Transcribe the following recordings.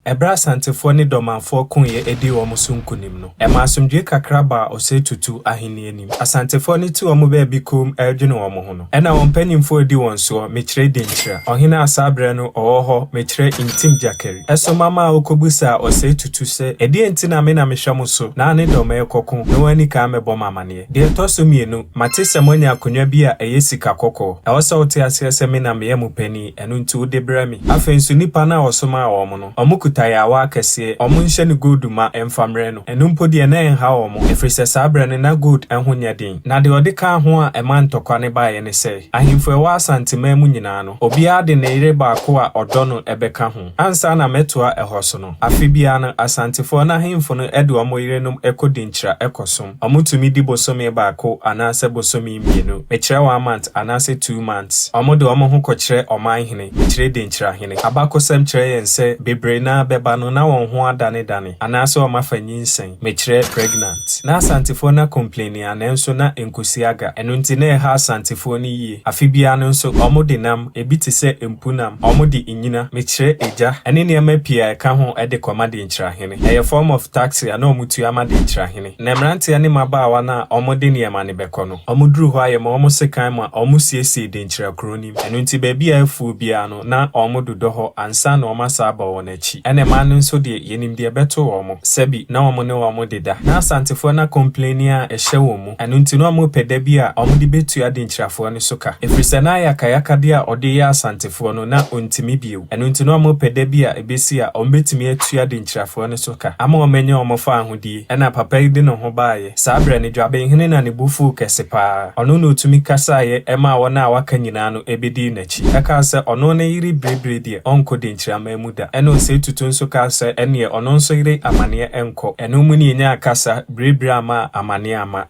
Ɛberɛ a Asantefoɔ ne Dɔmanfoɔ koeɛ dii wɔn so nkonim no, ɛmaa asomdwoeɛ kakra baa Osei Tutu ahennie no mu. Asantefoɔ no te wɔn baabi komm redwene wɔn ho no, ɛnna wɔn mpanimfoɔ redi wɔn soɔ, mekyerɛ Denkyira, ɔhene a saa berɛ no ɔwɔ hɔ, mekyerɛ Ntim Gyakari, soma maa wɔkɔbisaa Osei Tutu sɛ, Ɛdeɛn nti na me na mehwɛ mo so na ne dɔm rekɔko na wɔanni kan ammɛbɔ me amaneɛ? Deɛ ɛtɔ so mmienu, mate sɛ moanya akonnwa bi a ɛyɛ sika kɔkɔɔ. Ɛwɔ sɛ wote aseɛ sɛ me na meyɛ mo panin, ɛno nti wode brɛ me. Afei nso nnipa no a wɔsomaa wɔn no, wɔkuta yaawa akɛseɛ, wɔnhyɛ no gold ma ɛmfa mmrɛ no. Ɛno mpo deɛ na ɛnha wɔn, ɛfiri sɛ saa berɛ no na gold ho nyɛ den. Na deɛ ɔde kaa ho a ɛmaa ntɔkwa no baeɛ ne sɛ, ahemfo a ɛwɔ Asanteman mu nyinaa no, obiara de ne yere baako a ɔdɔ no bɛka ho. Ansa na mɛtoa ɛhɔ so no, afe biara no, Asantefoɔ no ahemfo no de wɔn yerenom kɔ Denkyira kɔsom. Wɔtumi di bosome baako anaasɛ bosome mmienu, mekyerɛ one month anaasɛ 2 months. Wɔde wɔn ho kɔkyerɛ ɔmanhene, mekyerɛ Denkyirahene. Abakɔsɛm kyerɛ yɛn sɛ bebree naa bɛba no na wɔn ho adanedane anaasɛ wɔn afa nyinsɛn, mekyerɛ pregnant. Na Asantefoɔ no acomplain a nanso na nkosi aga. Ɛno nti na ɛha Asantefoɔ no yie. Afe biara no nso, wɔde nam, ebi te sɛ mpunam, wɔde nnyina, mekyerɛ egya, ɛne nneɛma pii a ɛka ho de kɔma Denkyirahene. Ɛyɛ form of tax a na wɔtua ma Denkyirahene. Na mmeranteɛ ne mmabaawa no a wɔde nneɛma no bɛkɔ no, wɔduru hɔ a yɛma wɔn sekan ma wɔsiesie Denkyira kuro no mu. Ɛno nti baabi a afuo biara no, na wɔdodɔ hɔ ansa na wɔasan aba wɔn akyi. Ɛna mmaa no nso deɛ, yɛnim deɛ ɛbɛto wɔn. Sɛbi, na wɔn ne wɔn deda. Na Asantefoɔ no acomplain a ɛhyɛ wɔn mu. Ɛno nti na wɔpɛ da bi a wɔde bɛtua Denkyirafoɔ no so ka. Ɛfiri sɛ na ayakayakadeɛ a ɔde yɛ Asantefoɔ no na ɔntumi bio. Ɛno nti na wɔpɛ da bi a ɛbɛsi a wɔbɛtumi atua Denkyirafoɔ no so ka ama wɔanya wɔn fa ahodie. Ɛna papa yi de ne ho baeɛ. Saa berɛ no, Dwabenhene na ne bo fuu kɛse paa. Ɔno na ɔtumi kasaeɛ ɛmaa wɔn a wɔaka nyinaa no bɛdii n'akyi. Ɛkaa sɛ ɔno ne yere biribiri deɛ ɔnkɔ Denkyiraman mu da. Ɛna Osei Tutu nso kaa sɛ ɛneɛ ɔno nso yere amanneɛ nkɔ. Ɛno mu ne yɛnyaa kasa biribiri ama amanneɛ ama.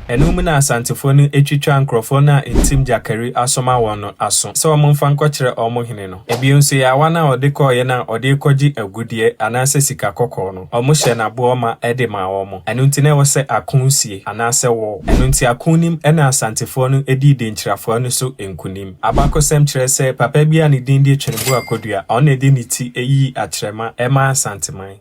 Ɛno mu na Asantefoɔ no atwitwa nkurɔfoɔ no a Ntim Gyakari asoma wɔn no aso sɛ wɔmfa nkɔkyerɛ wɔn hene no. Ebio nso yaawa no a ɔde kɔeɛ no a ɔde rekɔgye agudeɛ anaasɛ sika kɔkɔɔ no, wɔhyɛ n'aboɔ ma de maa wɔn. Ɛno nti na ɛwɔ sɛ ako sie anaasɛ wɔ. Ɛno nti ako nim ɛna Asantefoɔ no dii Denkyirafoɔ no so nkonim. Abakɔsɛm kyerɛ sɛ papa bi a ne din de Tweneboa Kodua, ɔno na ɛde ne ti yii akyerɛma ɛmaa Asanteman.